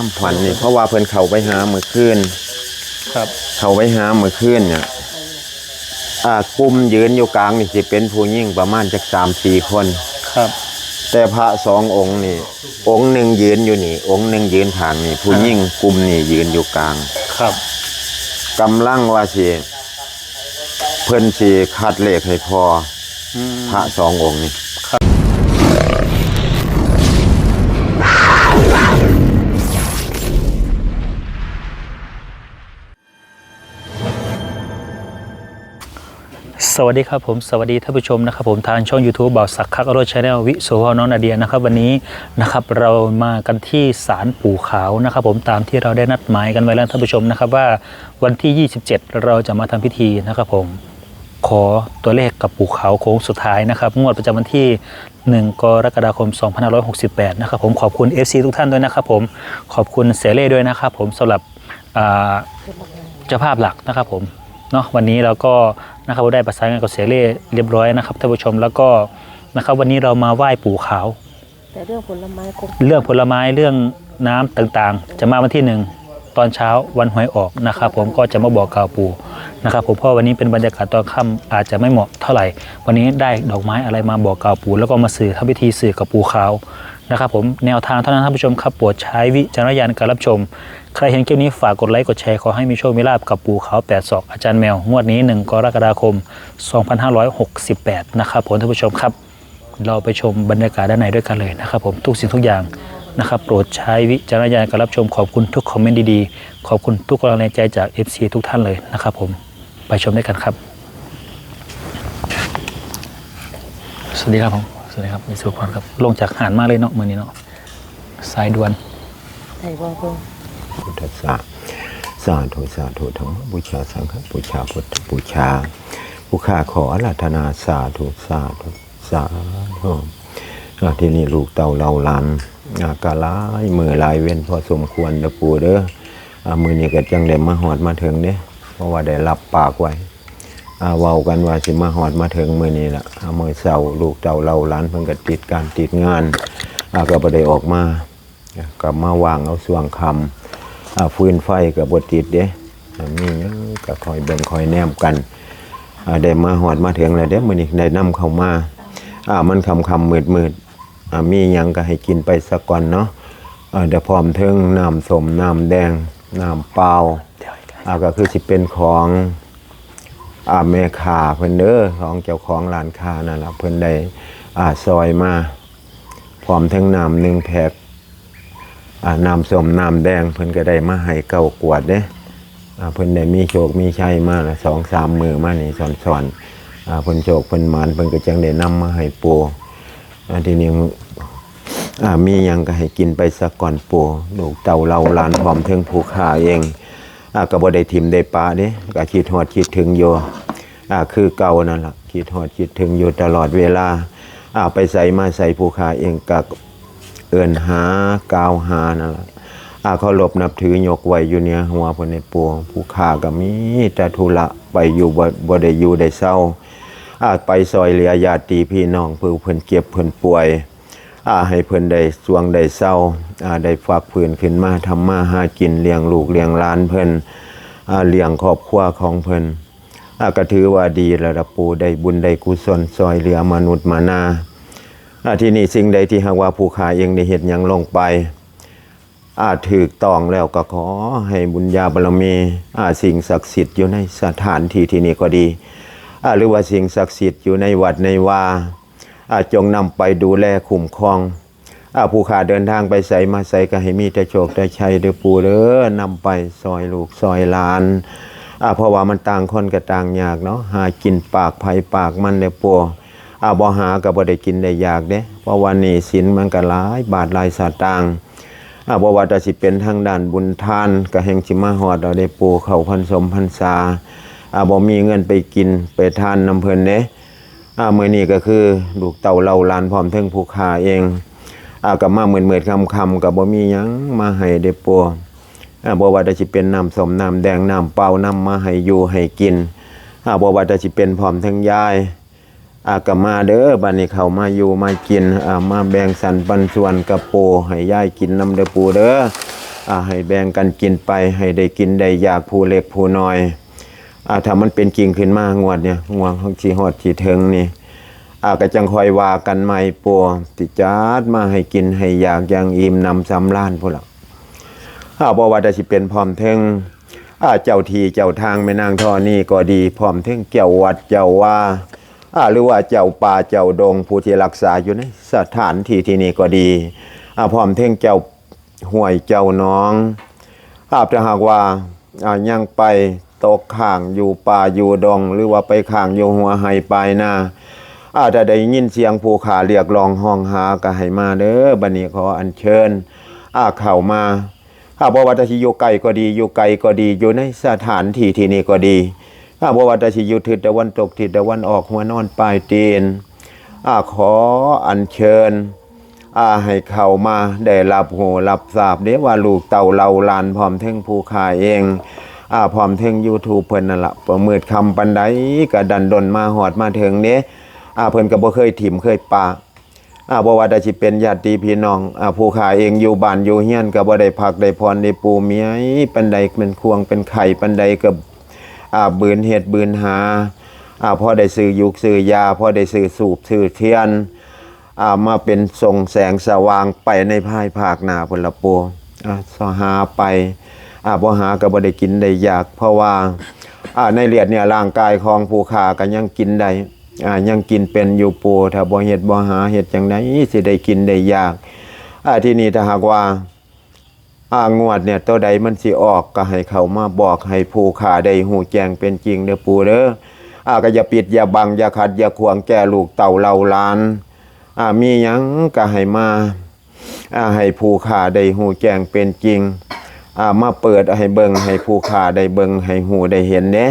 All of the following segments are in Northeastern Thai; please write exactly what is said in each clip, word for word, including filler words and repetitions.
น้ำขวัญนี่ เพราะว่าเพิ่นเข้าไปหามื้อคืน ครับ เข้าไปหามื้อคืนเนี่ย อ่ากลุ่มยืนอยู่กลางนี่สิเป็นผู้หญิงประมาณจักสามสี่คน ครับ แต่พระสององค์นี่ องค์หนึ่งยืนอยู่นี่ องค์หนึ่งยืนข้างนี่ ผู้หญิงกลุ่มนี่ยืนอยู่กลาง ครับ กำลังว่าสิเพิ่นสิคัดเลขให้พอ อืม พระสององค์นี่ สวัสดีครับผม สวัสดีท่านผู้ชมนะครับผม ทางช่อง YouTube บ่าวศักดิ์คักอโรชแนล วิโสภาน้องนาเดียนะครับ วันนี้นะครับ เรามากันที่ศาลปู่ขาวนะครับผม ตามที่เราได้นัดหมายกันไว้แล้วท่านผู้ชมนะครับ ว่าวันที่ ยี่สิบเจ็ด เราจะมาทำพิธีนะครับผม ขอตัวเลขกับปู่ขาวโค้งสุดท้ายนะครับ งวดประจำวันที่ หนึ่ง กรกฎาคม สองพันห้าร้อยหกสิบแปด นะครับผม ขอบคุณ เอฟซี ทุกท่านด้วยนะครับผม ขอบคุณเสียเล่ด้วยนะครับผมสำหรับอ่าเจ้าภาพหลักนะครับผมเนาะ วันนี้เราก็นะครับได้ประสานงานกับเสียเล่เรียบร้อยนะครับท่านผู้ชม แล้วก็นะครับ วันนี้เรามาไหว้ปู่ขาว แต่เรื่องผลไม้คง เรื่องผลไม้ เรื่องน้ำต่างๆ จะมาวันที่ หนึ่ง ตอนเช้าวันหวยออกนะครับผม ก็จะมาบอกกล่าวปู่นะครับผม เพราะวันนี้เป็นบรรยากาศตอนค่ำ อาจจะไม่เหมาะเท่าไหร่ วันนี้ได้ดอกไม้อะไรมาบอกกล่าวปู่ แล้วก็มาสื่อ ทำพิธีสื่อกับปู่ขาวนะครับผม แนวทางเท่านั้นท่านผู้ชมครับ โปรดใช้วิจารณญาณการรับชม ใครเห็นคลิปนี้ฝากกดไลค์กดแชร์ ขอให้มีโชคมีลาภกับปู่ขาวแปดศอกอาจารย์แมว งวดนี้ หนึ่ง กรกฎาคม สองพันห้าร้อยหกสิบแปด นะครับผมท่านผู้ชมครับ เราไปชมบรรยากาศด้านในด้วยกันเลยนะครับผม ทุกสิ่งทุกอย่างนะครับ โปรดใช้วิจารณญาณการรับชม ขอบคุณทุกคอมเมนต์ดีๆ ขอบคุณทุกกำลังใจจาก เอฟซี ทุกท่านเลยนะครับผม ไปชมด้วยกันครับ สวัสดีครับผม สวัสดีครับ มีสุขพรครับ ลงจากหานมาเลยเนาะ มื้อนี้เนาะ สายด่วน ไทยว่าเพิ่ง พุทธัสสะ สาธุ สาธุ ธรรมบูชา สังฆบูชา พุทธบูชา ผู้ข้าขออาราธนา สาธุ สาธุ สาธุ อ่า ที่นี่ลูกเต้าเหล่าหลาน อ่า ก็หลายมื้อหลายเว็นพอสมควรเด้อปู่เด้อ อ่า มื้อนี้ก็จังได้มาฮอดมาถึงเด้ เพราะว่าได้รับปากไว้ อ่า เว้ากันว่าสิมาฮอดมาถึงมื้อนี้ล่ะ อ่า มื้อเช้าลูกเต้าเหล่าหลานเพิ่นก็ติดการติดงาน อ่า ก็บ่ได้ออกมา อ่า ก็มาว่างเอาช่วงค่ำ อ่า ฟืนไฟก็บ่ติดเด้ อ่า มีหยังก็คอยเบิ่งคอยแนมกัน อ่า ได้มาฮอดมาถึงแล้วเด้ มื้อนี้ได้นำเข้ามา อ่า มันค่ำๆมืดๆ อ่า มีหยังก็ให้กินไปซะก่อนเนาะ อ่า เดี๋ยวพร้อมเทิงน้ำส้มน้ำแดง น้ำเปล่า อ่า ก็คือสิเป็นของ อ่า แม่ค้าเพิ่นเด้อ ของเจ้าของร้านค้านั่นล่ะ เพิ่นได้ อ่า ซอยมา พร้อมเทิงน้ำหนึ่งแพ็ค อ่า น้ำส้มน้ำแดง เพิ่นก็ได้มาให้เก้ากวดเด้ อ่า เพิ่นได้มีโชคมีชัยมาละสองสามมื้อมานี่ซ้อนๆ อ่า เพิ่นโชคเพิ่นหมาน เพิ่นก็จังได้นำมาให้ปู่ อ่า ทีนี้ อ่า มีหยังก็ให้กินไปซะก่อนปู่ ลูกเต้าเหล่าหลานพร้อมเทิงผู้ข้าเอง อ่า ก็บ่ได้ถิ่มได้ปะเด้ ก็คิดฮอดคิดถึงอยู่ อ่า คือเก่านั่นล่ะ คิดฮอดคิดถึงอยู่ตลอดเวลา อ่า ไปไสมาไสผู้ข้าเองก็เอิ้นหากล่าวหานั่นล่ะ อ่า เคารพนับถือยกไหว้อยู่เหนือหัวเพิ่นนี่ปู่ ผู้ข้าก็มีแต่ธุระไปอยู่บ่ บ่ได้อยู่ได้เซา อ่า ไปซอยเหลือญาติพี่น้องผู้เพิ่นเจ็บเพิ่นป่วย อ่า ให้เพิ่นได้สวงได้เซา อ่า ได้ฟักฟื้นขึ้นมาทำมาหากินเลี้ยงลูกเลี้ยงหลานเพิ่น อ่า เลี้ยงครอบครัวของเพิ่น อ่า ก็ถือว่าดีแล้วล่ะปู่ ได้บุญได้กุศลซอยเหลือมนุษย์มานา อ่า ที่นี่สิ่งใดที่หากว่าผู้ข้าเองได้เฮ็ดหยังลงไป อ่า ถูกต้องแล้วก็ขอให้บุญญาบารมี อ่า สิ่งศักดิ์สิทธิ์อยู่ในสถานที่ที่นี่ก็ดี อ่า หรือว่าสิ่งศักดิ์สิทธิ์อยู่ในวัดในวา อ่า จงนำไปดูแลคุ้มครอง อ่า ผู้ข้าเดินทางไปไสมาไสก็ให้มีแต่โชคแต่ชัยเด้อปู่เด้อ นำไปซอยลูกซอยหลาน อ่า เพราะว่ามันต่างคนก็ต่างยากเนาะ หากินปากไผปากมันเด้อปู่ อ่า บ่หาก็บ่ได้กินได้อยากเด้ เพราะว่าหนี้สินมันก็หลายบาทหลายสตางค์ อ่า บ่ว่าแต่สิเป็นทางด้านบุญทาน ก็แฮ่งสิมาฮอดเอาเด้ปู่ เข้าพรรษาพรรษา อ่า บ่มีเงินไปกินไปทานนำเพิ่นเด้ อ่า มื้อนี้ก็คือลูกเต้าเหล่าหลานพร้อมเทิงผู้ข้าเอง อ่า ก็มามืดๆค่ำๆก็บ่มีหยังมาให้เด้ปู่ อ่า บ่ว่าแต่สิเป็นน้ำส้มน้ำแดงน้ำเปล่านำมาให้อยู่ให้กิน อ่า บ่ว่าแต่สิเป็นพร้อมเทิงยาย อ่า ก็มาเด้อ บัดนี้เข้ามาอยู่มากิน อ่า มาแบ่งสรรปันส่วนกับปู่ให้ยายกินนำเด้อปู่เด้อ อ่า ให้แบ่งกันกินไป ให้ได้กินได้อยากผู้เล็กผู้น้อย อ่า ถ้ามันเป็นจริงขึ้นมางวดเนี่ย งวดของสิฮอดสิถึงนี่ อ่า ก็จั่งค่อยว่ากันใหม่ ปู่สิจัดมาให้กินให้อยากอย่างอิ่มหนำสำราญพู้นล่ะ อ่า บ่ว่าแต่สิเป็นพร้อมเถิง อ่า เจ้าที่เจ้าทางแม่นางธรณีก็ดี พร้อมเถิงเจ้าวัดเจ้าวา อ่า หรือว่าเจ้าป่าเจ้าดง ผู้ที่รักษาอยู่ในสถานที่ที่นี่ก็ดี อ่า พร้อมเถิงเจ้าห้วยเจ้าหนอง อ่า ถ้าหากว่า อ่า ยังไปตกค้างอยู่ป่าอยู่ดง หรือว่าไปค้างอยู่หัวไฮ่ปลายนา อ่า ถ้าได้ยินเสียงผู้ข้าเรียกร้องฮ้องหาก็ให้มาเด้อ บัดนี้ขออัญเชิญ อ่า เข้ามา อ่า บ่ว่าแต่สิอยู่ใกล้ก็ดี อยู่ไกลก็ดี อยู่ในสถานที่ที่นี่ก็ดี อ่า บ่ว่าแต่สิอยู่ทิศตะวันตก ทิศตะวันออก หัวนอนปลายตีน อ่า ขออัญเชิญ อ่า ให้เข้ามาได้รับรู้รับทราบเด้ว่าลูกเต้าเหล่าหลาน พร้อมเถิงผู้ข้าเอง อ่า พร้อมเถิง YouTube เพิ่นนั่นล่ะ บ่มืดค่ำปานใดก็ดันด้นมาฮอดมาเถิงเด้ อ่า เพิ่นก็บ่เคยถิ่มเคยปะ อ่า บ่ว่าแต่สิเป็นญาติพี่น้อง อ่า ผู้ข้าเองอยู่บ้านอยู่เฮือนก็บ่ได้พักได้ผ่อนได้ปูเมียปานใด เป็นควงเป็นไข้ปานใดก็ อ่า บืนเฮ็ดบืนหา อ่า พอได้ซื้อยูกซื้อยา พอได้ซื้อธูปซื้อเทียน อ่า มาเป็นส่องแสงสว่างไปในภายภาคหน้าพุ้นละปู่ อ่า เซาะหาไป อ่า บ่หาก็บ่ได้กินได้อยาก เพราะว่า อ่า ในเลือดเนื้อร่างกายของผู้ข้าก็ยังกินได้ อ่า ยังกินเป็นอยู่ปู่ ถ้าบ่เฮ็ดบ่หาเฮ็ดจั่งใดสิได้กินได้อยาก อ่า ทีนี้ถ้าหากว่า อ่า งวดเนี่ย ตัวใดมันสิออกก็ให้เข้ามาบอกให้ผู้ข้าได้ฮู้แจ้งเป็นจริงเด้อปู่เด้อ อ่า ก็อย่าปิดอย่าบัง อย่าขัดอย่าขวางแก่ลูกเต้าเหล่าหลาน อ่า มีหยังก็ให้มา อ่า ให้ผู้ข้าได้ฮู้แจ้งเป็นจริง อ่า มาเปิดให้เบิ่ง ให้ผู้ข้าได้เบิ่ง ให้ฮู้ได้เห็นเด้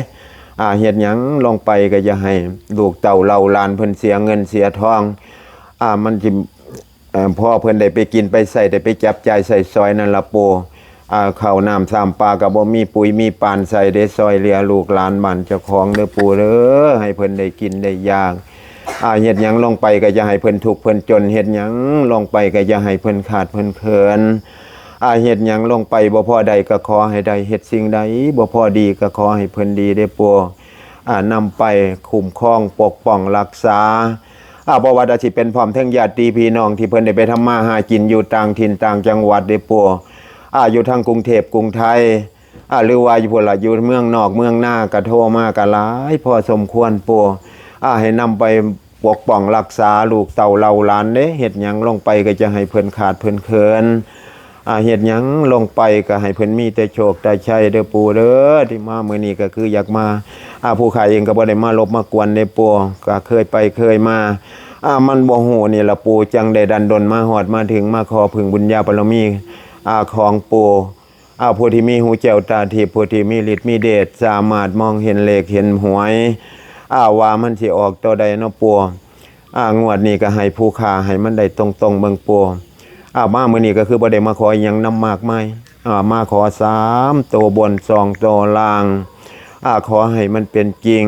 อ่า เฮ็ดหยังลงไปก็อย่าให้ลูกเต้าเหล่าหลานเพิ่นเสียเงินเสียทอง อ่า มันสิ เอ่อ พอเพิ่นได้ไปกินไปใช้ ได้ไปจับจ่ายใช้สอยนั่นล่ะปู่ อ่า ข้าวน้ำซ้ำปลาก็บ่มี ปุ๋ยมีปานใส่ ได้ซอยเหลือลูกหลานบ้านเจ้าของเด้อปู่เด้อ ให้เพิ่นได้กินได้อยาก อ่า เฮ็ดหยังลงไปก็อย่าให้เพิ่นทุกข์เพิ่นจน เฮ็ดหยังลงไปก็อย่าให้เพิ่นขาดเพิ่นเขิน อ่า เฮ็ดหยังลงไปบ่พอใดก็ขอให้ได้ เฮ็ดสิ่งใดบ่พอดีก็ขอให้เพิ่นดีเด้อปู่ อ่า นำไปคุ้มครองปกป้องรักษา อ่า บ่ว่าแต่สิเป็นพร้อมเถิงญาติพี่น้องที่เพิ่นได้ไปทำมาหากินอยู่ต่างถิ่นต่างจังหวัดเด้อปู่ อ่า อยู่ทางกรุงเทพกรุงไทย อ่า หรือว่าอยู่พุ้นล่ะ อยู่เมืองนอกเมืองนาก็โทรมาก็หลายพอสมควรปู่ อ่า ให้นำไปปกป้องรักษาลูกเต้าเหล่าหลานเด้ เฮ็ดหยังลงไปก็จะให้เพิ่นขาดเพิ่นเขิน อ่า เฮ็ดหยังลงไปก็ให้เพิ่นมีแต่โชคแต่ชัยเด้อปู่เด้อ ที่มามื้อนี้ก็คืออยากมา อ่า ผู้ข้าเองก็บ่ได้มาลบมากวนเด้ปู่ ก็เคยไปเคยมา อ่า มันบ่ฮู้นี่ล่ะปู่ จั่งได้ดันด้นมาฮอดมาถึง มาขอพึ่งบุญญาบารมี อ่า ของปู่ อ่า ผู้ที่มีหูแจ้วตาทิพย์ ผู้ที่มีฤทธิ์มีเดช สามารถมองเห็นเลขเห็นหวย อ่า ว่ามันสิออกตัวใดเนาะปู่ อ่า งวดนี้ก็ให้ผู้ข้าให้มันได้ตรงๆเบิ่งปู่ อ่า มามื้อนี้ก็คือบ่ได้มาขออิหยังนำมากมาย อ่า มาขอสามตัวบน สองตัวล่าง อ่า ขอให้มันเป็นจริง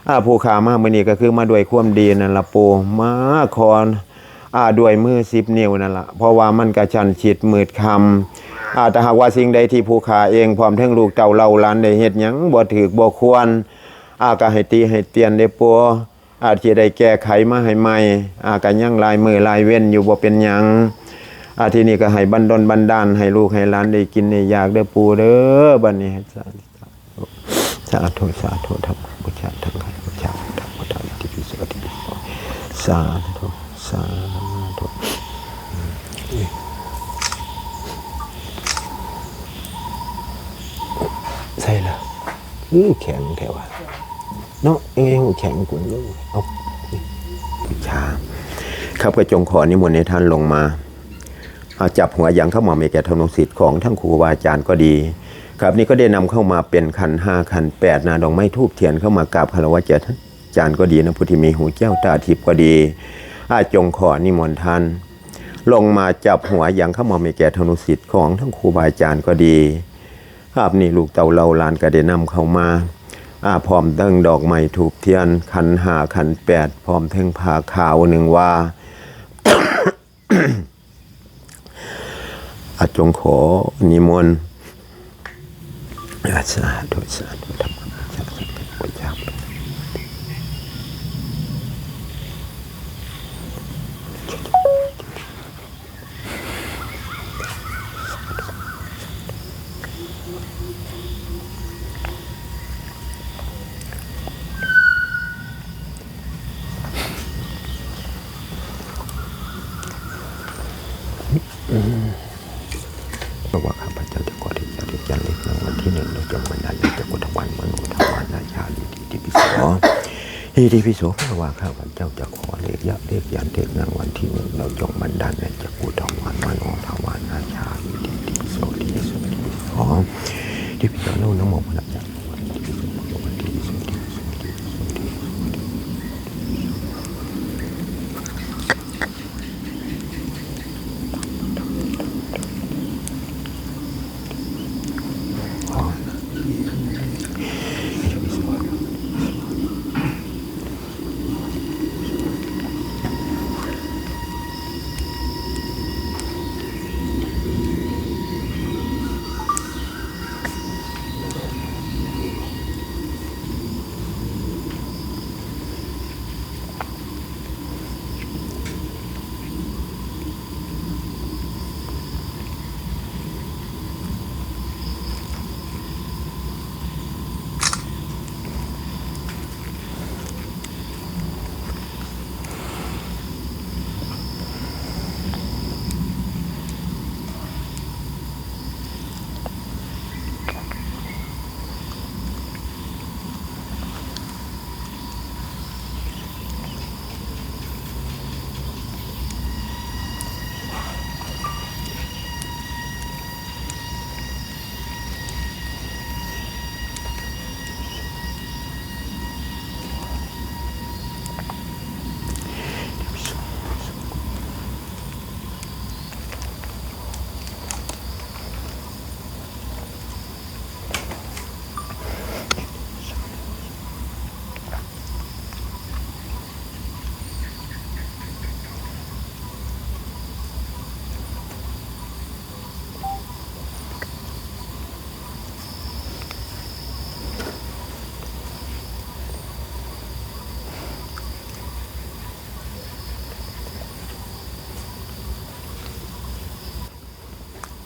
อ่า ผู้ข้ามามื้อนี้ก็คือมาด้วยความดีนั่นล่ะปู่ มาขอ อ่า ด้วยมือสิบนิ้วนั่นล่ะ เพราะว่ามันกระชั้นชิดมืดค่ำ อ่า ถ้าหากว่าสิ่งใดที่ผู้ข้าเองพร้อมเถิงลูกเต้าเหล่าหลานได้เฮ็ดหยังบ่ถูกบ่ควร อ่า ก็ให้ติให้เตือนเด้อปู่ อาจสิได้แก้ไขมาให้ใหม่ อ่า ก็ยังหลายมื้อหลายเว็นอยู่ บ่เป็นหยัง อ่า ทีนี้ก็ให้บันดลบันดาลให้ลูกให้หลานได้กินได้อยากเด้อปู่เด้อ บัดนี้ สาธุ สาธุ ธัมมา บูชา ธัมมา บูชา ธัมมา อิติปิโส อิติปิโส สาธุ สาธุ ใส่ละ อือ แข็งแท้ว่ะ เนาะ เอ้ย แข็งกุนเลย เอา บูชา ครับ ก็จงขอนิมนต์ให้ท่านลงมา เอาจับหัวยังเข้ามามีแก่ธนงสิทธิ์ของทั้งครูบาอาจารย์ก็ดี ครับ นี่ก็ได้นำเข้ามาเป็นขันห้าขันแปดนะ ดอกไม้ธูปเทียนเข้ามากราบคารวะแก่ท่านอาจารย์ก็ดีนะ ผู้ที่มีหูแจ้วตาทิพย์ก็ดี อาจงขอนิมนต์ท่าน ลงมาจับหัวยังเข้ามามีแก่ธนงสิทธิ์ของทั้งครูบาอาจารย์ก็ดี ครับ นี่ลูกเต้าเหล่าหลานก็ได้นำเข้ามา อ่า พร้อมทั้งดอกไม้ธูปเทียน ขันห้าขันแปด พร้อมทั้งผ้าขาวหนึ่งว่า อาจงขอนิมนต์ อาสาธุ สาธุ ธรรมะ สาธุ พุทธเจ้า เพราะว่าข้าพเจ้าจะขอเทพเจ้าเทพยันเลขรางวัลที่หนึ่ง ในจงบันดาลให้เจ้าพุทธวันมโนทวารนาชาลิติติปิโส อิติปิโส เพราะว่าข้าพเจ้าจะขอเลขยักษ์เลขยันเลขรางวัลที่หนึ่ง เราจงบันดาลให้เจ้าพุทธวันมโนทวารนาชาลิติติปิโส อิติปิโส อิติปิโส อิติปิโส นะโม นะโม นะโม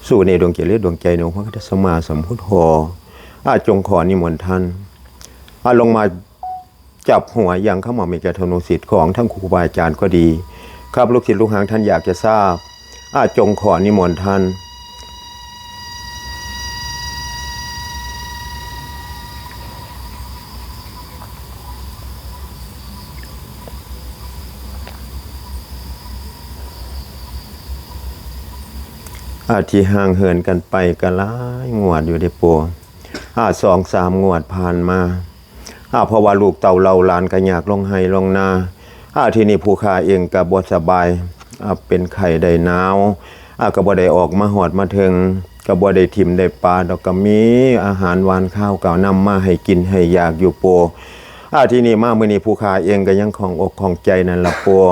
สู่ในดวงจิตและดวงใจในองค์พระพุทธสัมมาสัมพุทโธ อาจงขอนิมนต์ท่าน อาลงมาจับหัวยังเข้ามามีแก่ธนูสิทธิ์ของทั้งครูบาอาจารย์ก็ดี ครับ ลูกศิษย์ลูกหาท่านอยากจะทราบ อาจงขอนิมนต์ท่าน อาที่ห่างเหินกันไปก็หลายงวดอยู่เด้อปู่ อาสองสามงวดผ่านมา อาเพราะว่าลูกเต้าเหล่าหลานก็ยากลงไฮ่ลงนา อาที่นี่ผู้ข้าเองก็บ่สบาย อาเป็นไข้ได้หนาว อาก็บ่ได้ออกมาฮอดมาเถิง ก็บ่ได้ถิ่มได้ปาดอก ก็มีอาหารหวานคาวก็นำมาให้กินให้อยากอยู่ปู่ อาที่นี่มามื้อนี้ผู้ข้าเองก็ยังข้องอกข้องใจนั่นล่ะปู่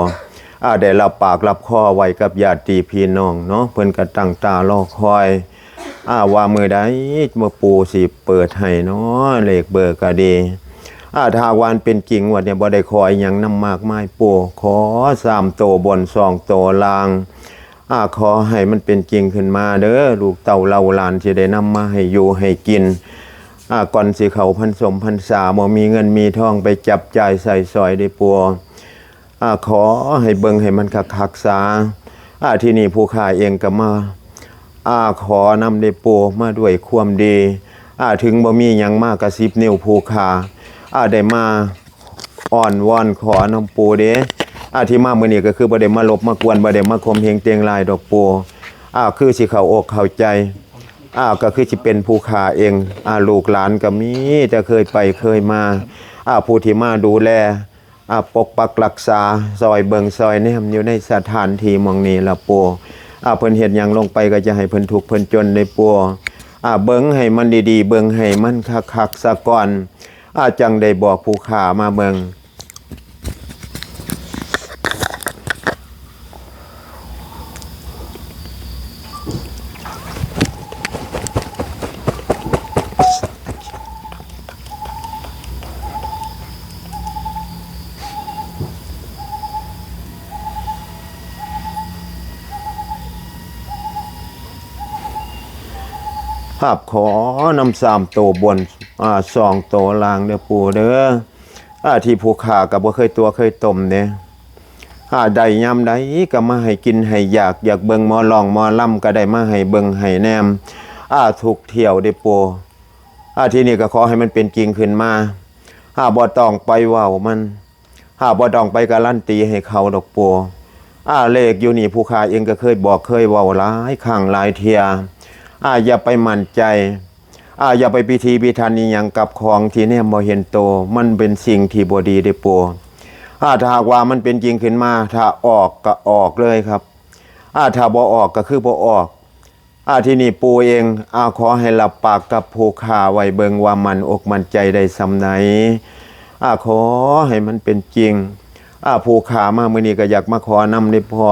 อาได้รับปากรับคอไว้กับญาติพี่น้องเนาะ เพิ่นก็ตั้งตารอคอย อาว่ามื้อใดเมื่อปู่สิเปิดให้เนาะ เลขเบอร์ก็ดี อาถ้าหากว่ามันเป็นจริงงวดเนี่ยบ่ได้ขออิหยังนำมากมายปู่ ขอสามโตบนสองโตล่าง อาขอให้มันเป็นจริงขึ้นมาเด้อ ลูกเต้าเหล่าหลานสิได้นำมาให้อยู่ให้กิน อาก่อนสิเข้าพรรษาพรรษาบ่มีเงินมีทองไปจับจ่ายใช้สอยเด้อปู่ อาขอให้เบิ่งให้มันคักๆ ซา อาที่นี่ผู้ข้าเองก็มา อาขอนำเด้อปู่มาด้วยความดี อาถึงบ่มีหยังมากะสิบนิ้วผู้ข้า อาได้มาอ้อนวอนขอนำปู่เด้ อาที่มามื้อนี้ก็คือบ่ได้มาลบมากวน บ่ได้มาข่มเหงเตียงลายดอกปู่ อาคือสิเข้าอกเข้าใจ อาก็คือสิเป็นผู้ข้าเอง อาลูกหลานก็มีแต่เคยไปเคยมา อาผู้ที่มาดูแล อาปกปักรักษา ซอยเบิ่งซอยแนมอยู่ในสถานที่หม่องนี้ล่ะปู่ อาเพิ่นเฮ็ดหยังลงไปก็จะให้เพิ่นทุกข์เพิ่นจนเด้อปู่ อาเบิ่งให้มันดีๆ เบิ่งให้มันคักๆ ซะก่อน อาจั่งได้บอกผู้ข้ามาเบิ่ง ครับ ขอนำสามตัวบน อ่า สองตัวล่างเด้อปู่เด้อ อ่า ที่ผู้ข้าก็บ่เคยตั๋วเคยต้มเด้ อ่า ได้ยามใดก็มาให้กินให้อยาก อยากเบิ่งหมอร้องหมอลำก็ได้มาให้เบิ่งให้แนม อ่า ทุกเที่ยวเด้อปู่ อ่า ที่นี่ก็ขอให้มันเป็นจริงขึ้นมา อ่า บ่ต้องไปเว้ามัน อ่า บ่ต้องไปการันตีให้เขาดอกปู่ อ่า เลขอยู่นี่ผู้ข้าเองก็เคยบอกเคยเว้าหลายครั้งหลายเที่ย อ่า อย่าไปมั่นใจ อ่า อย่าไปพิถีพิถันอิหยังกับของที่แนมบ่เห็นโต มันเป็นสิ่งที่บ่ดีเด้อปู่ อ่า ถ้าหากว่ามันเป็นจริงขึ้นมา ถ้าออกก็ออกเลยครับ อ่า ถ้าบ่ออกก็คือบ่ออก อ่า ที่นี่ปู่เอง อ่า ขอให้รับปากกับผู้ข้าไว้เบิ่งว่ามั่นอกมั่นใจได้ส่ำใด อ่า ขอให้มันเป็นจริง อ่า ผู้ข้ามามื้อนี้ก็อยากมาขอนำเด้อพ่อ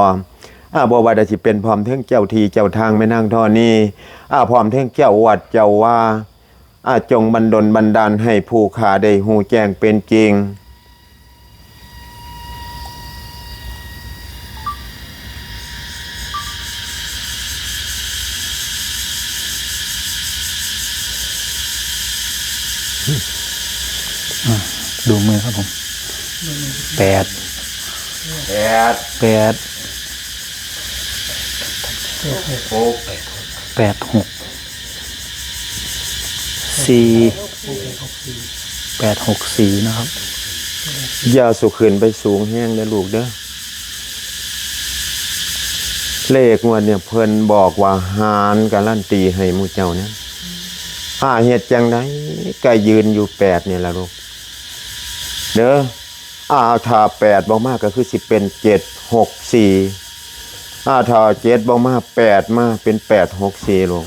อ่า บ่ว่าแต่สิเป็นพร้อมเทิงเจ้าที่เจ้าทางแม่นางธรณี อ่า พร้อมเทิงเจ้าวัดเจ้าวา อ่า จงบันดลบันดาลให้ผู้ข้าได้ฮู้แจ้งเป็นจริง อ่ะ ดูมือครับผม แปด แปด แปด หก แปดหกสี่ แปดหกสี่ นะครับ อย่าสุขึ้นไปสูงแฮงเด้อลูกเด้อ เลขงวดเนี่ยเพิ่นบอกว่าหารการันตีให้หมู่เจ้าเนี่ย ถ้าเฮ็ดจังใดก็ยืนอยู่แปดนี่ล่ะลูก เด้อ อ่า ถ้าแปดบ่มาก็คือสิเป็นเจ็ดหกสี่ อ่า ถ้าเจ็ดบ่มา แปดมาเป็นแปดหกสี่ลูก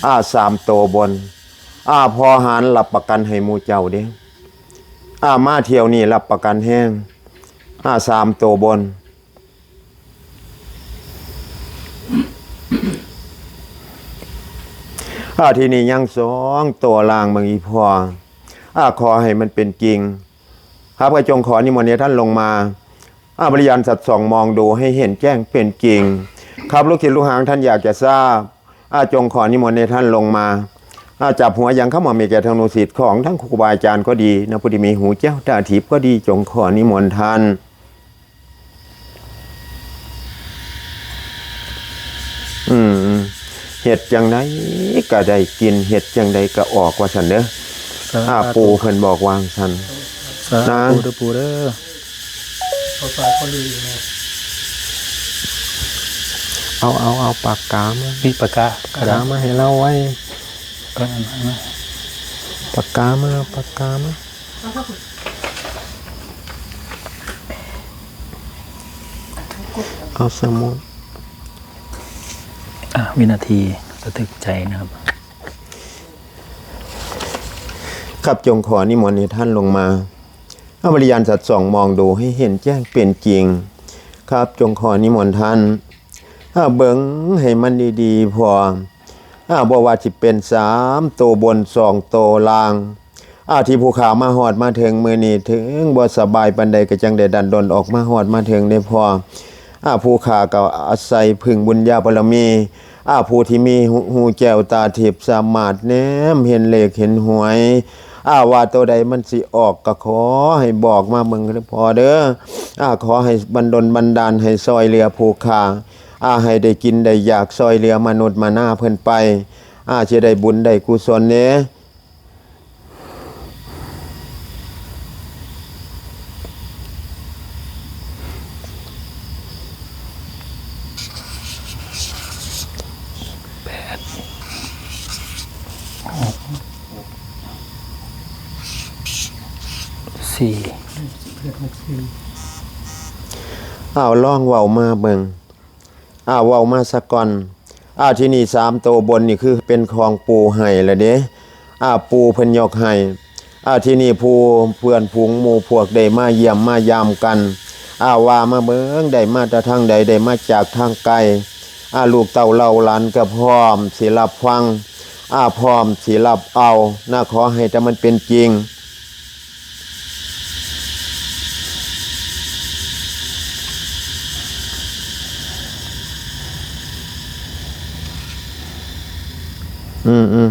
อ่า สามตัวบน อ่า พ่อหารรับประกันให้หมู่เจ้าเด้ อ่า มาเที่ยวนี้รับประกันแฮง อ่า สามตัวบน อ่า ที่นี่ยังสองตัวล่างเบิ่งอีพ่อ อ่า ขอให้มันเป็นจริง ครับ ก็จงขอนิมนต์ให้ท่านลงมา อ่า บริยานสัตว์ส่องมองดูให้เห็นแจ้งเป็นจริง ครับ ลูกศิษย์ลูกหาท่านอยากจะทราบ อ่า จงขอนิมนต์ให้ท่านลงมา อ่า จับหัวยังเข้ามามีแก่ทางลูกศิษย์ของทั้งครูบาอาจารย์ก็ดีนะ ผู้ที่มีหูแจ้วตาทิพย์ก็ดี จงขอนิมนต์ท่าน อืม เฮ็ดจังใดก็ได้กิน เฮ็ดจังใดก็ออก ว่าซั่นเด้อ สาธุ อ่า ปู่เพิ่นบอกว่าซั่น สาธุ นะ เด้อปู่เด้อ เอาสายเขาลืออยู่ไง เอา เอา เอาปากกามา มีปากกา ปากกามาให้เราไว้ เอานั่นมา ปากกามา ปากกามา เอาสมุด อ่ะ วินาทีระทึกใจนะครับ ครับ จงขอนิมนต์ให้ท่านลงมา เอาบริยานสัตว์ส่องมองดูให้เห็นแจ้งเป็นจริง ครับ จงขอนิมนต์ท่าน อ่า เบิ่งให้มันดีๆ พอ อ่า บ่ว่าสิเป็นสามตัวบน สองตัวล่าง อ่า ที่ผู้ข้ามาฮอดมาถึงมื้อนี้ ถึงบ่สบายปานใดก็จังได้ดันด้นออกมาฮอดมาถึงเด้อพ่อ อ่า ผู้ข้าก็อาศัยพึ่งบุญญาบารมี อ่า ผู้ที่มีหู หูแจ้วตาทิพย์สามารถแนมเห็นเลขเห็นหวย อ่า ว่าตัวใดมันสิออกก็ขอให้บอกมาเบิ่งเด้อพ่อเด้อ อ่า ขอให้บันดลบันดาลให้ซอยเหลือผู้ข้า อ่า ให้ได้กินได้อยากซอยเหลือมนุษย์มนาเพิ่นไป อ่า สิได้บุญได้กุศลแหน่ แปด หก สี่ เอาลองเว้ามาเบิ่ง อ่า เว้ามาซะก่อน อ่า ที่นี่สามตัวบนนี่คือเป็นของปู่ให้ละเด้ อ่า ปู่เพิ่นยกให้ อ่า ที่นี่ผู้เพื่อนฝูงหมู่พวกได้มาเยี่ยมมายามกัน อ่า ว่ามาเบิ่ง ได้มาแต่ทางใด ได้มาจากทางไกล อ่า ลูกเต้าเหล่าหลานก็พร้อมสิรับฟัง อ่า พร้อมสิรับเอา นะ ขอให้แต่มันเป็นจริง แปด อืม อืม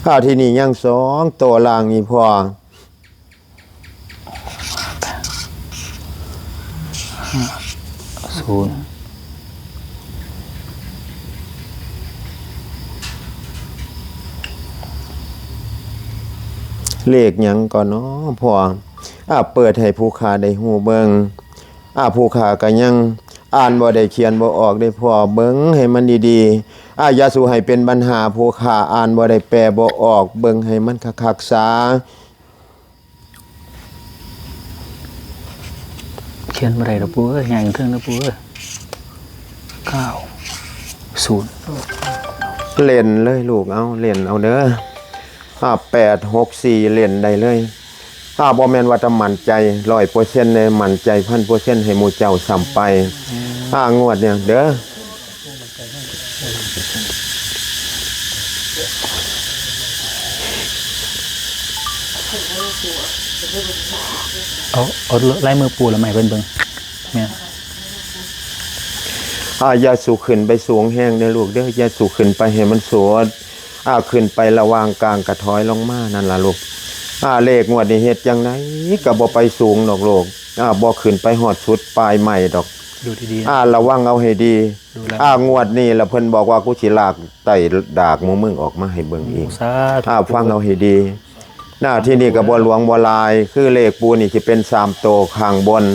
อ่า ทีนี้ยังสองตัวล่างอีกพ่อ ศูนย์ เลขหยังก่อนเนาะพ่อ อ่า เปิดให้ผู้ข้าได้ฮู้เบิ่ง อ่า ผู้ข้าก็ยังอ่านบ่ได้เขียนบ่ออกเด้พ่อ เบิ่งให้มันดีๆ อ่า อย่าสู่ให้เป็นปัญหา ผู้ข้าอ่านบ่ได้แปลบ่ออก เบิ่งให้มันคักๆ ซา เขียนบ่ได้ดอกปู่เอ้ย ย่างเทิงเด้อปู่เอ้ย เก้า ศูนย์ เล่นเลยลูก เอา เล่นเอาเด้อ อ่า แปด หก สี่ เล่นได้เลย อ่า บ่แม่นว่าแต่มั่นใจร้อยเปอร์เซ็นต์เด้ มั่นใจพันเปอร์เซ็นต์ให้หมู่เจ้าซ้ำไป อ่า งวดเนี่ยเด้อ เอา เอาลายมือปู่ละมาให้เพิ่นเบิ่ง แม่น อ่า อย่าสู่ขึ้นไปสูงแฮงเด้อลูกเด้อ อย่าสู่ขึ้นไปให้มันสุด อ่า ขึ้นไประหว่างกลางก็ถอยลงมานั่นล่ะลูก อ่า เลขงวดนี้เฮ็ดจั่งใดก็บ่ไปสูงดอกลูก อ่า บ่ขึ้นไปฮอดสุดปลายไม้ดอก ดูดีๆ อ่า ระวังเอาให้ดี ดูแล้ว อ่า งวดนี้ล่ะเพิ่นบอกว่ากูสิลากไต่ดากหมู่มึงออกมาให้เบิ่งอีก สาธุ อ่า ฟังเอาให้ดี หน้าที่นี่ก็บ่หลวงบ่หลาย คือเลขปู่นี่สิเป็นสามโตข้างบน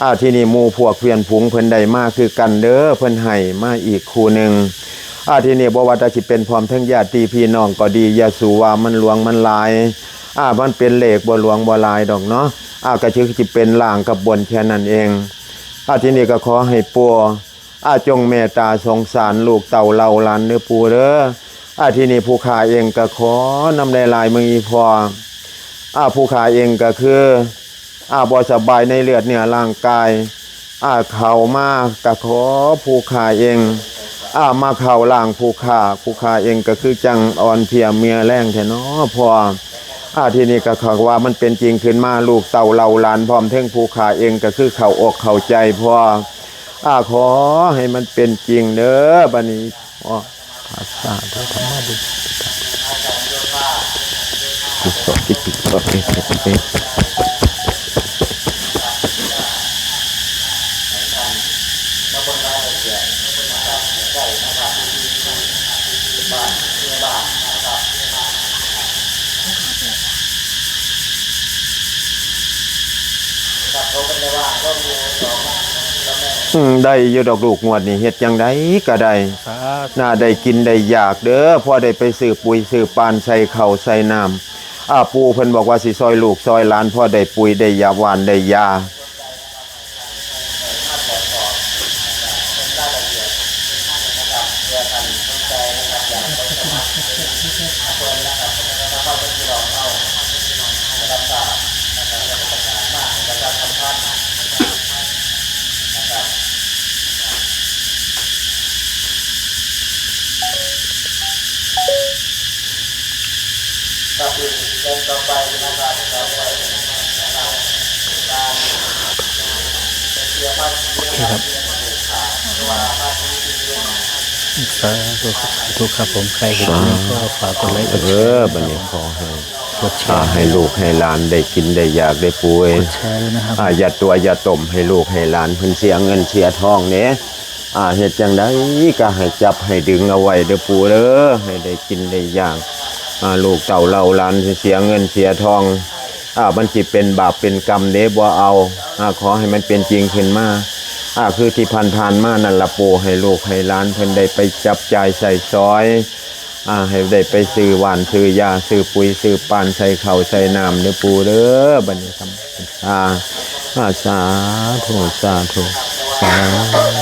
อ่า ที่นี่หมู่พวกเพื่อนฝูงเพิ่นได้มาคือกันเด้อ เพิ่นให้มาอีกคู่หนึ่ง อ่า ที่นี่บ่ว่าแต่สิเป็นพร้อมทั้งญาติพี่น้องก็ดี อย่าสู่ว่ามันหลวงมันหลาย อ่า มันเป็นเลขบ่หลวงบ่หลายดอกเนาะ อ่า ก็คือสิเป็นล่างกับบนแค่นั้นเอง อ่า ที่นี่ก็ขอให้ปู่ อาจงเมตตาสงสารลูกเต้าเหล่าหลานเด้อปู่เด้อ อาทีนี้ผู้ข้าเองก็ขอนำได้หลายมืออีพ่อ อาผู้ข้าเองก็คือ อาบ่สบายในเลือดเนื้อร่างกาย อาเข้ามาก็ขอผู้ข้าเอง อามาเข้าร่างผู้ข้า ผู้ข้าเองก็คือจังอ่อนเพลียเมียแรงแท้น้อพ่อ อาทีนี้ก็ขอว่ามันเป็นจริงขึ้นมา ลูกเต้าเหล่าหลานพร้อมเทิงผู้ข้าเองก็คือเข้าอกเข้าใจพ่อ อาขอให้มันเป็นจริงเด้อบัดนี้ อ๋อ สาธุ ธรรมะบุญ กุศลที่ติดตัวเอง อืม ได้อยู่ดอกลูก งวดนี้เฮ็ดจั่งใดก็ได้ สาธุ น่าได้กินได้อยากเด้อ พอได้ไปซื้อปุ๋ยซื้อปานใส่ข้าวใส่น้ำ อ่า ปู่เพิ่นบอกว่าสิซอยลูกซอยหลาน พอได้ปุ๋ยได้ยาหว่านได้ยา โอเคครับ สาธุครับ สาธุครับผม ใครเห็นคลิปนี้ก็ฝากกดไลค์ กดแชร์ เออ บัดนี้ขอให้ กดแชร์ อ่า ให้ลูกให้หลานได้กินได้อยากได้ปู่เอ้ย กดแชร์ด้วยนะครับ อ่า อย่าตัวอย่าต้มให้ลูกให้หลานเพิ่นเสียเงินเสียทองเด้ อ่า เฮ็ดจั่งใดก็ให้จับให้ดึงเอาไว้เด้อปู่เด้อ ให้ได้กินได้อยาก อ่า ลูกเต้าเหล่าหลานสิเสียเงินเสียทอง อ่า มันสิเป็นบาปเป็นกรรมเด้ บ่เอา อ่า ขอให้มันเป็นจริงขึ้นมา อ่า คือที่ผ่านๆมานั่นล่ะปู่ ให้ลูกให้หลานเพิ่นได้ไปจับจ่ายใช้สอย อ่า ให้ได้ไปซื้อหว่านซื้อยา ซื้อปุ๋ยซื้อปานใส่ข้าวใส่น้ำเด้อปู่เด้อ บัดนี้ครับ อ่า อ่า สาธุ สาธุ สาธุ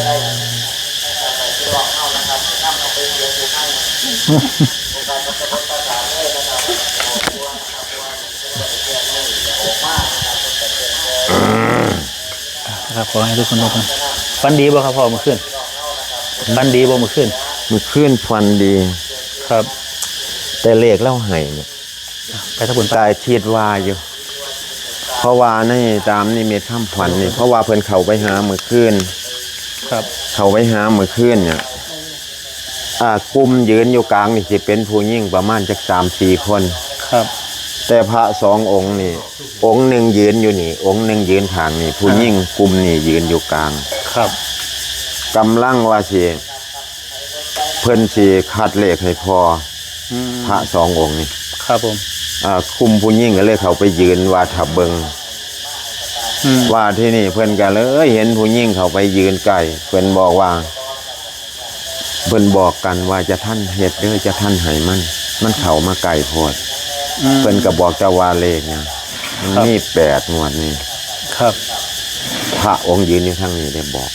ครับ ขอให้ทุกคนทุกคน ฝันดีบ่ครับพ่อเมื่อคืน ฝันดีบ่เมื่อคืน เมื่อคืนฝันดี ครับ แต่เลขลาวให้เนี่ย ไปทางบุญไป กายคิดว่าอยู่ เพราะว่าในตามนิมิตคำฝันนี่ เพราะว่าเพิ่นเข้าไปหามื้อคืน ครับ เข้าไปหามื้อคืนเนี่ย อ่ากลุ่มยืนอยู่กลางนี่สิเป็นผู้หญิงประมาณจักสามสี่คน ครับ แต่พระสององค์นี่ องค์หนึ่งยืนอยู่นี่ องค์หนึ่งยืนข้างนี่ ผู้หญิงกลุ่มนี่ยืนอยู่กลาง ครับ กำลังว่าสิ เพิ่นสิคัดเลขให้พ่อ อืม พระสององค์นี่ ครับผม อ่ากลุ่มผู้หญิงก็เลยเข้าไปยืนว่าถ้าเบิ่ง อืม ว่าที่นี่เพิ่นก็เลยเห็นผู้หญิงเข้าไปยืนใกล้ เพิ่นบอกว่า เพิ่นบอกกันว่าจะท่านเฮ็ดเด้อ จะท่านให้มัน มันเข้ามาใกล้โพด อืม เพิ่นก็บอกแต่ว่าเลขเนี่ย มัน ครับ มีแปดงวดนี่ ครับ พระองค์ยืนอยู่ทางนี้ได้บอก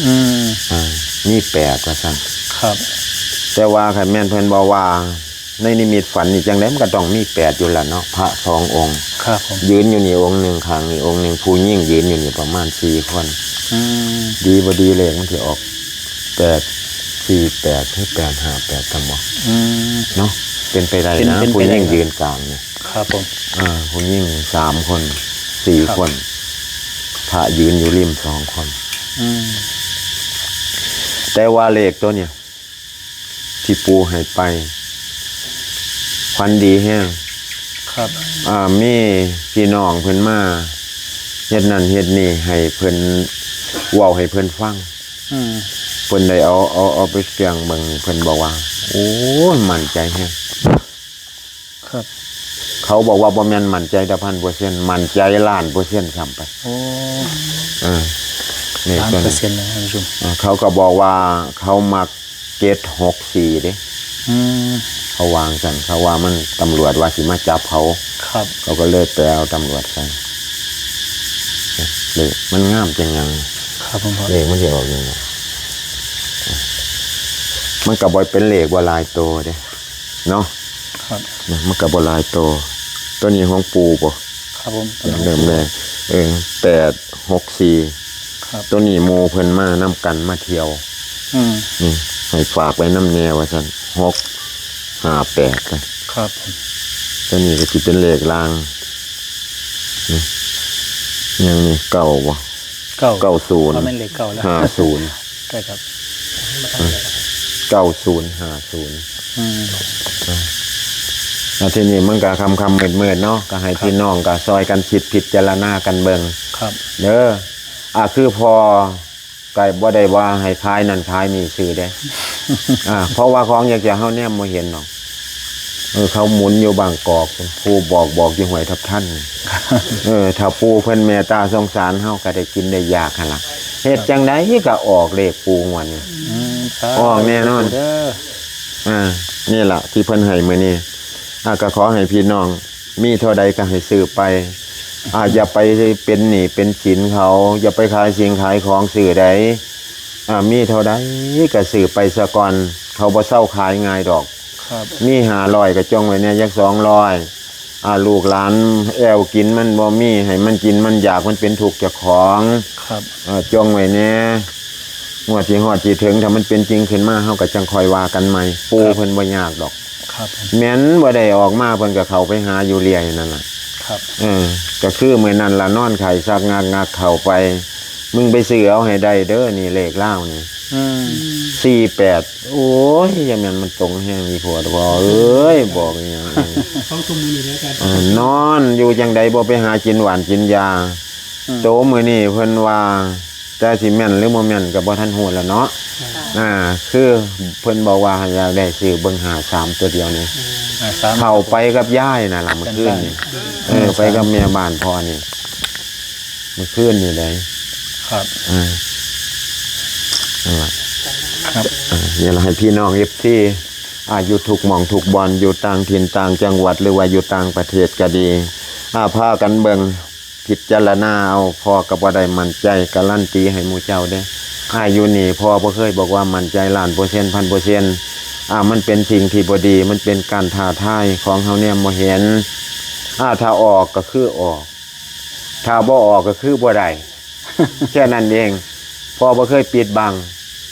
อืม อ่า มีแปดว่าซั่น ครับ แต่ว่าคันแม่นเพิ่นบอกว่า ในนิมิตฝันนี่จังได๋มันก็ต้องมีแปดอยู่ล่ะเนาะ พระสององค์ ครับผม ยืนอยู่นี่องค์หนึ่ง ข้างนี่องค์หนึ่ง ผู้หญิงยืนอยู่นี่ประมาณสี่คน อืม ดีบ่ดีเลขมันสิออก แปดสี่แปด หรือ แปดห้าแปด ซั่นบ่ อืม เนาะ เป็นไปได้นะ เป็น เป็นไปได้ ผู้หญิงยืนกลางเนี่ย ครับผม อ่า ผู้หญิงสามคน สี่ ครับ คน พระยืนอยู่ริมสองคน อืม แต่ว่าเลขตัวเนี่ย ที่ปู่ให้ไป ฝันดีแฮง ครับ อ่า มีพี่น้องเพิ่นมาเฮ็ดนั่นเฮ็ดนี่ให้เพิ่น เว้าให้เพิ่นฟัง อืม เพิ่นได้เอา เอา เอาไปเสี่ยงเบิ่ง เพิ่นบอกว่า โอ้ย มั่นใจแฮง ครับ เขาบอกว่าบ่แม่นมั่นใจแต่พันเปอร์เซ็นต์ มั่นใจล้านเปอร์เซ็นต์ซ้ำไป โอ้ เออ นี่ ล้านเปอร์เซ็นต์เลยท่านผู้ชม อ่า เขาก็บอกว่าเขามัก เจ็ดหกสี่ เด้ อืม เขาวางกัน เขาว่ามัน ตำรวจว่าสิมาจับเขา ครับ เขาก็เลยไปเอาตำรวจใส่ เลขมันงามจังหยัง ครับผม เลขมันสิออกหยัง มันก็บ่เป็นเลขบ่หลายโตเด้ เนาะ ครับ นะ มันก็บ่หลายโต ตัวนี้ของปู่บ่ ครับผม เริ่มแรก เออ แปดหกสี่ ครับ ตัวนี้หมู่เพิ่นมานำกันมาเที่ยว อืม นี่ ให้ฝากไว้นำแน่ว่าซั่น หกห้าแปด ครับผม ตัวนี้ก็สิเป็นเลขล่าง นี่ ยังนี่ เก้า บ่ เก้า เก้าศูนย์ ว่าแม่นเลขเก้าแล้ว ห้าศูนย์ ใช่ครับ เก้าศูนย์ห้าศูนย์ อืม อ่า แล้วทีนี้มันก็ค่ำๆมืดๆเนาะ ก็ให้ ครับ พี่น้องก็ซอยกันคิดพิจารณากันเบิ่ง ครับ เด้อ อ่า คือพ่อก็บ่ได้ว่าให้ขายนั่นขายนี่ซื้อเด้ อ่า เพราะว่าของอย่างเจ้าเฮาแนมบ่เห็นหรอก เออ เขาหมุนอยู่บางกอก ผู้บอกบอกอยู่ห้วยทับทัน เออ ถ้าปู่เพิ่นเมตตาสงสารเฮาก็ได้กินได้อยากหั่นล่ะ เฮ็ดจังใดก็ออกเลขปู่งวดนี้ อืม สาธุ ออกแน่นอน เด้อ อ่า นี่ล่ะที่เพิ่นให้มื้อนี้ อ่า ก็ขอให้พี่น้อง มีเท่าใดก็ให้ซื้อไป อ่า อย่าไปเป็นหนี้เป็นสินเขา อย่าไปขายสิ่งขายของซื้อใด อ่า มีเท่าใดก็ซื้อไปซะก่อน เขาบ่เซาขายง่ายดอก ครับ มีห้าร้อยก็จงไว้แหน่จักสองร้อย อ่า ลูกหลานแอ่วกินมันบ่มี ให้มันกินมันอยาก มันเป็นทุกข์เจ้าของ ครับ เอ่อ จงไว้แหน่ งวดสิฮอดสิถึง ถ้ามันเป็นจริงขึ้นมา เฮาก็จั่งค่อยว่ากันใหม่ ปู่ ครับ เพิ่นบ่ยากดอก ครับผม แม่นบ่ได้ออกมา เพิ่นก็เข้าไปหาอยู่เรื่อยนั่นล่ะ ครับ เออ ก็คือมื้อนั้นล่ะ นอนไข้ซักงากๆเข้าไป มึงไปซื้อเอาให้ได้เด้อ นี่เลขลาวนี่ อืม สี่แปด โอ้ย อย่าแม่นมันตรงแฮงอีโพด พ่อเอ้ย บอกอีหยัง ของซุมื้อนี้เด้ออาจารย์ เออ นอนอยู่จังใดบ่ไปหากินหวานกินยา อืม โตมื้อนี้เพิ่นว่า แต่สิแม่นหรือบ่แม่นก็บ่ทันฮู้แล้วเนาะ ค่ะ อ่า คือเพิ่นบอกว่าอยากได้ซื้อเบิ่งห้าสามตัวเดียวนี่ อ่า สาม เข้าไปกับยายน่ะล่ะมื้อคืนนี่ เออ ไปกับแม่บ้านพ่อนี่ มื้อคืนนี่ได๋ ครับ อ่า นั่นล่ะ ครับ อ่า นี่ล่ะให้พี่น้อง เอฟซี อ่า อยู่ทุกหม่องทุกบ่อน อยู่ต่างถิ่นต่างจังหวัด หรือว่าอยู่ต่างประเทศก็ดี อ่า พากันเบิ่ง พิจารณาเอา พ่อก็บ่ได้มั่นใจการันตีให้หมู่เจ้าเด้ อ่า อยู่นี่พ่อบ่เคยบอกว่ามั่นใจล้านเปอร์เซ็นต์ พันเปอร์เซ็นต์ อ่า มันเป็นสิ่งที่บ่ดี มันเป็นการท้าทายของเฮาแนมบ่เห็น อ่า ถ้าออกก็คือออก ถ้าบ่ออกก็คือบ่ได้ แค่นั้นเอง พ่อบ่เคยปิดบัง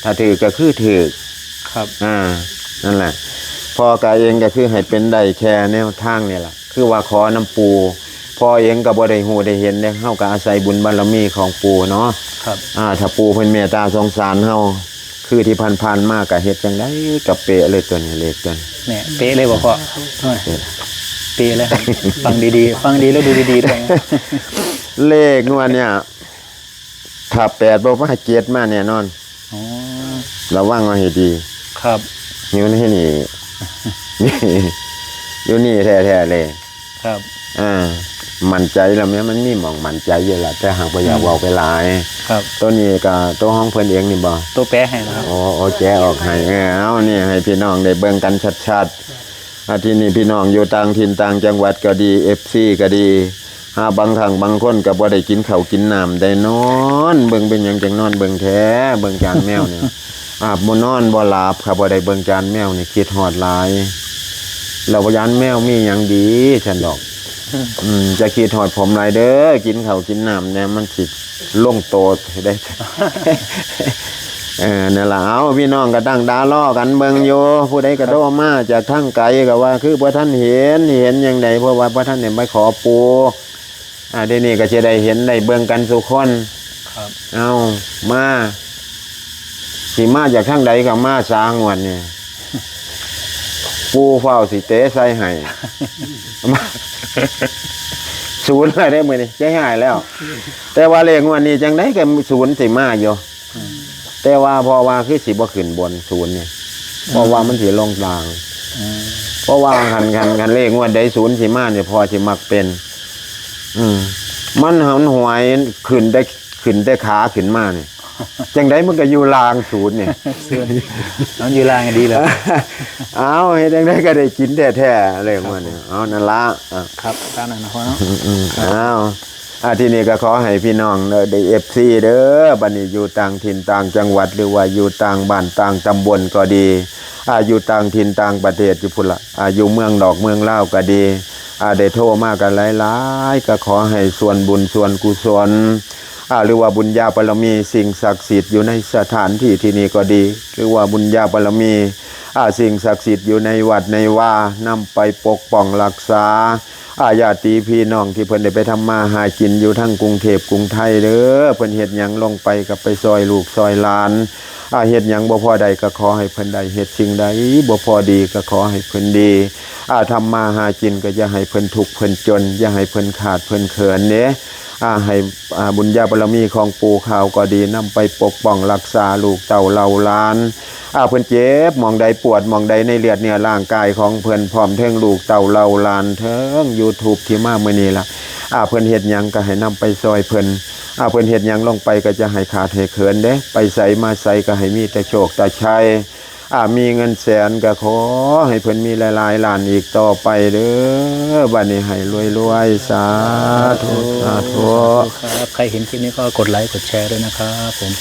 ถ้าถืกก็คือถืก ครับ อ่า นั่นแหละ พ่อกะเองก็คือให้เป็นได้แค่แนวทางนี่แหละ คือว่าขอนำปู่ พ่อเองก็บ่ได้ฮู้ได้เห็นเด้ เฮาก็อาศัยบุญบารมีของปู่เนาะ ครับ อ่า ถ้าปู่เพิ่นเมตตาสงสารเฮา คือที่ผ่านๆมาก็เฮ็ดจั่งใดก็เป๊ะเลยตัวนี้ เลขตัวนี้ เนี่ยเป๊ะเลยบ่พ่อ เป๊ะ เป๊ะเลยครับ ฟังดีๆ ฟังดีแล้วดูดีๆด้วยนะ เลขงวดเนี่ย ถ้าแปดบ่มา เจ็ดมาแน่นอน อ๋อ ระวังเอาให้ดี ครับ อยู่ในนี่ อยู่นี่แท้ๆเลย ครับ อ่า มั่นใจแล้วแม่ มันมีหม่องมั่นใจอยู่ล่ะ แต่หากบ่อยากเว้าไปหลาย ครับ ตัวนี้ก็ตัวของเพิ่นเองนี่บ่ ตัวแปลให้นะครับ โอ้โอ้แกะออกให้ เออ เอานี่ให้พี่น้องได้เบิ่งกันชัดๆ อาทีนี้พี่น้องอยู่ต่างถิ่นต่างจังหวัดก็ดี เอฟซี ก็ดี หาบางครั้งบางคนก็บ่ได้กินข้าวกินน้ำได้นอน เบิ่งเป็นหยังจังนอนเบิ่งแท้ เบิ่งจานแมวเนี่ย อาบบ่นอนบ่หลับ ค่ะบ่ได้เบิ่งจานแมวนี่คิดฮอดหลาย แล้วจานแมวมีหยังดีซั่นดอก อืม จะคิดฮอดผมหลายเด้อ กินข้าวกินน้ำเนี่ยมันสิลงโตดให้ได้ เออ นั่นล่ะ เอาพี่น้องก็ตั้งตารอกันเบิ่งอยู่ ผู้ใดก็โทรมาจากทางไกลก็ว่าคือบ่ทันเห็น เห็นจั่งใด เพราะว่าบ่ทันได้มาขอปู่ อ่า เดี๋ยวนี้ก็สิได้เห็นได้เบิ่งกันสู่คน ครับ เอามา สิมาจากทางใดก็มาซางวดนี่ ปู่ฟ้าวสิเตะใส่ให้ ศูนย์เลยได้มื้อนี้ ใจหายแล้ว แต่ว่าเลขงวดนี้จังใดก็ศูนย์สิมาอยู่ แต่ว่าเพราะว่าคือสิบ่ขึ้นบนศูนย์นี่ เพราะว่ามันสิลงล่าง อืม เพราะว่าคัน คัน คันเลขงวดใดศูนย์สิมาเนี่ย พ่อสิมักเป็น อืม มันหันหวยขึ้นแต่ ขึ้นแต่ขาขึ้นมาเนี่ย จังใดมันก็อยู่ล่างศูนย์เนี่ย ส่วนน้องอยู่ล่างดีเลย เอาเฮ็ดจังไดก็ได้กินแท้ๆเลยงวดนี้ เอานั่นละ อ่ะ ครับ ตามนั้นนะพ่อเนาะ อืมๆเอา อ่า ทีนี้ก็ขอให้พี่น้องเด้อ ได้ เอฟซี เด้อ บัดนี้อยู่ต่างถิ่นต่างจังหวัด หรือว่าอยู่ต่างบ้านต่างตำบลก็ดี อ่า อยู่ต่างถิ่นต่างประเทศอยู่พุ้นละ อ่า อยู่เมืองนอกเมืองลาวก็ดี อ่า ได้โทรมากันหลายๆ ก็ขอให้ส่วนบุญส่วนกุศล อ่า หรือว่าบุญญาบารมีสิ่งศักดิ์สิทธิ์อยู่ในสถานที่ที่นี่ก็ดี หรือว่าบุญญาบารมี อ่า สิ่งศักดิ์สิทธิ์อยู่ในวัดในวานำไปปกป้องรักษา อ่า ญาติพี่น้องที่เพิ่นได้ไปทำมาหากินอยู่ทั้งกรุงเทพกรุงไทยเด้อ เพิ่นเฮ็ดหยังลงไปก็ไปซอยลูกซอยหลาน อ่า เฮ็ดหยังบ่พอได้ก็ขอให้เพิ่นได้ เฮ็ดสิ่งใดบ่พอดีก็ขอให้เพิ่นดี อ่า ทำมาหากินก็อย่าให้เพิ่นทุกข์เพิ่นจน อย่าให้เพิ่นขาดเพิ่นเขินเด้ อ่า ให้ อ่า บุญญาบารมีของปู่ขาวก็ดีนำไปปกป้องรักษาลูกเต้าเหล่าหลาน อ่า เพิ่นเจ็บหม่องใดปวดหม่องใดในเลือดเนื้อร่างกายของเพิ่น พร้อมเทิงลูกเต้าเหล่าหลาน เทิง YouTube ที่มามื้อนี้ล่ะ อ่า เพิ่นเฮ็ดหยังก็ให้นำไปซอยเพิ่น อ่า เพิ่นเฮ็ดหยังลงไปก็จะให้ขาดให้เขินเด้ ไปไสมาไสก็ให้มีแต่โชคแต่ชัย อ่า มีเงินแสนก็ขอให้เพิ่นมีหลายๆล้านอีกต่อไปเด้อ บัดนี้ให้รวยๆ สาธุ สาธุ ครับ ใครเห็นคลิปนี้ก็กดไลค์กดแชร์ด้วยนะครับผม